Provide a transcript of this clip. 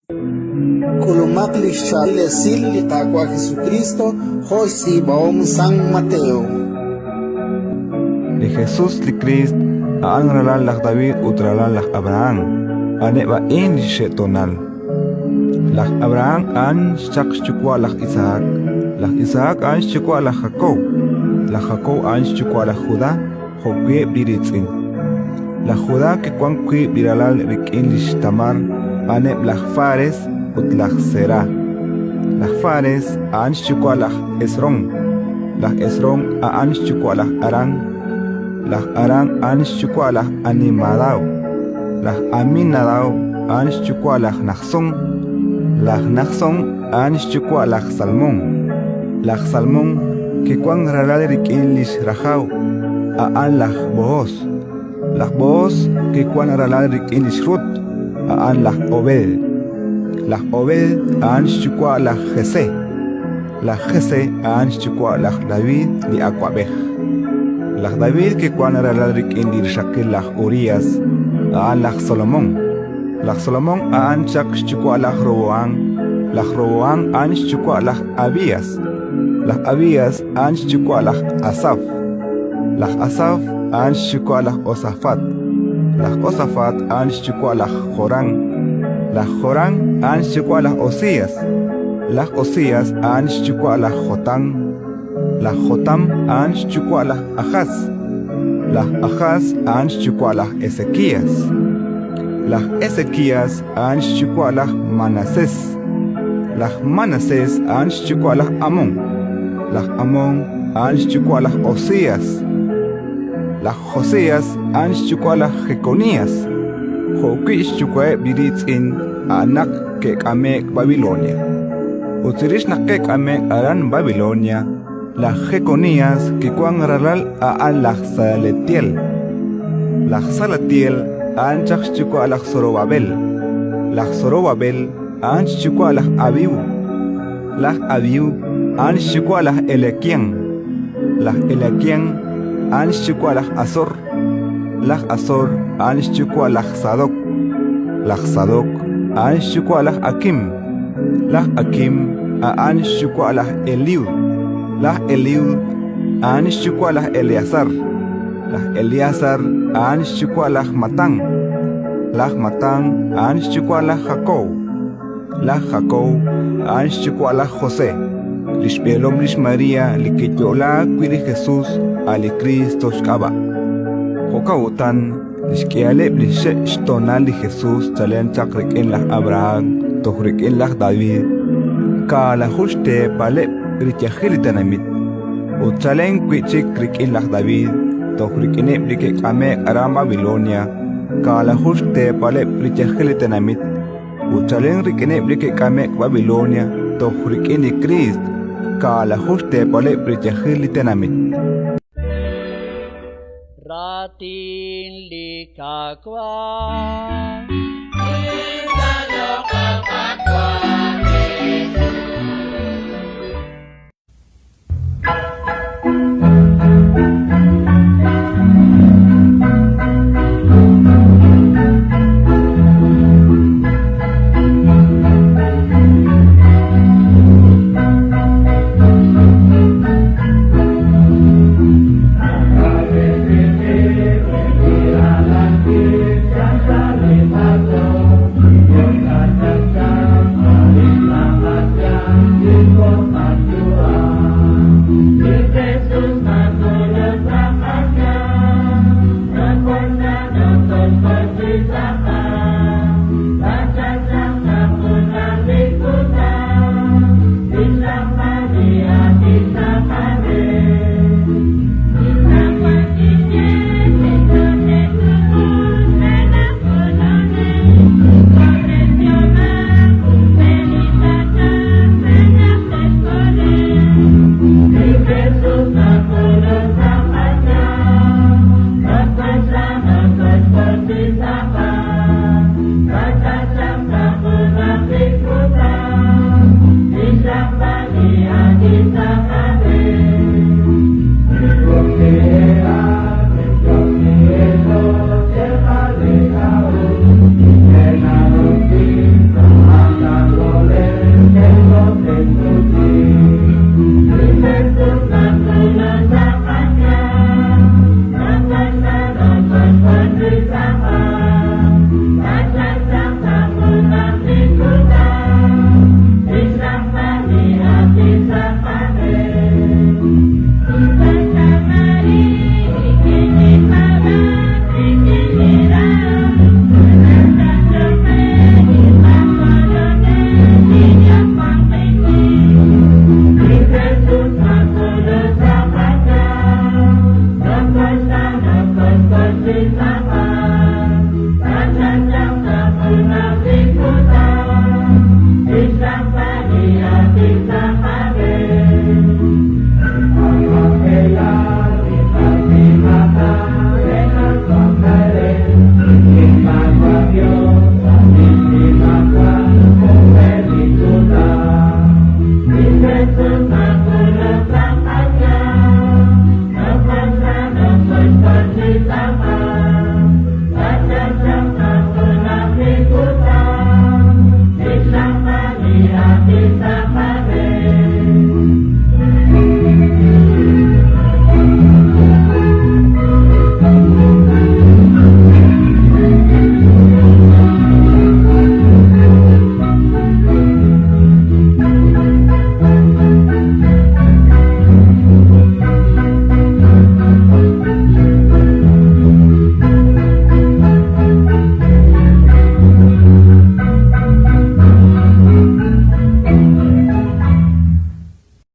K'ulumaq li xchaab'il esil li Qaawa' Jesukriist jo' xtz'iib'ahom San Mateo. Li Jesus li Kriist a'an ralal laj David ut ralal laj Abrahán. A'aneb' a'in li xxe'toonal. Laj Abrahán a'an xchaq xyuwa' laj Isahak, laj Isahak a'an xyuwa' laj Jakob, laj Jakob a'an xyuwa' laj Judá jo'wi' eb' li riitz'in. Laj Judá kiwank wiib' li ralal rik'in lix Tamar, a'aneb' laj Fares ut laj Será. Laj Fares a'an xyuwa' laj Esrón, laj Esrón a'an xyuwa' laj Arán, laj Arán a'an xyuwa' laj Aminadab, laj Aminadab a'an xyuwa' laj Najsón, laj Najsón a'an xyuwa' laj Salmón. Laj Salmón kiwank ralal rik'in lix Rajab, a'an laj Bohos. Laj Bohos kiwank ralal rik'in lix Rut, a'an laj Obed. Laj Obed a'an xyuwa' laj Jesé. Laj Jesé a'an xyuwa' laj David li awab'ej. Laj David kiwank ralal rik'in li rixaqil laj Urías, a'an laj Salomón. Laj Salomón a'an chaq xyuwa' laj Robohán, laj Robohán a'an xyuwa' laj Abías, laj Abías a'an xyuwa' laj Asaf, laj Asaf a'an xyuwa' laj Josafat, laj Josafat a'an xyuwa' laj Jorán, laj Jorán a'an xyuwa' laj Osías, laj Osías a'an xyuwa' laj Jotán, laj Jotán a'an xyuwa' laj Ajás, laj Ajás a'an xyuwa' laj Esekías, laj Esekías a'an xyuwa' laj Manasés, laj Manasés a'an xyuwa' laj Amón, laj Amón a'an xyuwa' laj Josías, laj Josías a'an xyuwa' laj Jekonías, jo'wi' xyuwa'eb' li riitz'in a'anaq ke'k'ame'k Babilonia. Ut chirix naq ke'k'ame'k aran Babilonia, laj Jekonías kiwank ralal a'an laj Salatiel. Laj Salatiel a'an chaq xyuwa' laj Zorobabel, laj Zorobabel a'an xyuwa' laj Abiú, laj Abiú a'an xyuwa' laj Eliaquín, laj Eliaquín a'an xyuwa' laj Asor, laj Asor a'an xyuwa' laj Sadok, laj Sadok a'an xyuwa' laj Akim, laj Akim a'an xyuwa' laj Eliud, laj Eliud a'an xyuwa' laj Eleazar, laj Eleazar a'an xyuwa' laj Matán, laj Matán a'an xyuwa' laj Jakob, laj Jakob a'an xyuwa' laj José, li xb'eelom lix María li kiyo'laak wi' li Jesus, a' li Kristo xk'ab'a'. Jo'kan utan, li xk'ihaleb' li xxe' xtoonal li Jesus chalen chaq rik'in laj Abrahán toj rik'in laj David, kaalaju xteepaleb' riyajil li tenamit, ut chalen wi' chik rik'in laj David toj rik'ineb' li ke'k'ame'k aran Babilonia, kaalaju xteepaleb' riyajil li tenamit, ut chalen rik'ineb' li ke'k'ame'k Babilonia toj rik'in li Kriist, kaalaju xteepaleb' riyajil li tenamit. Raatin li Qaawa'.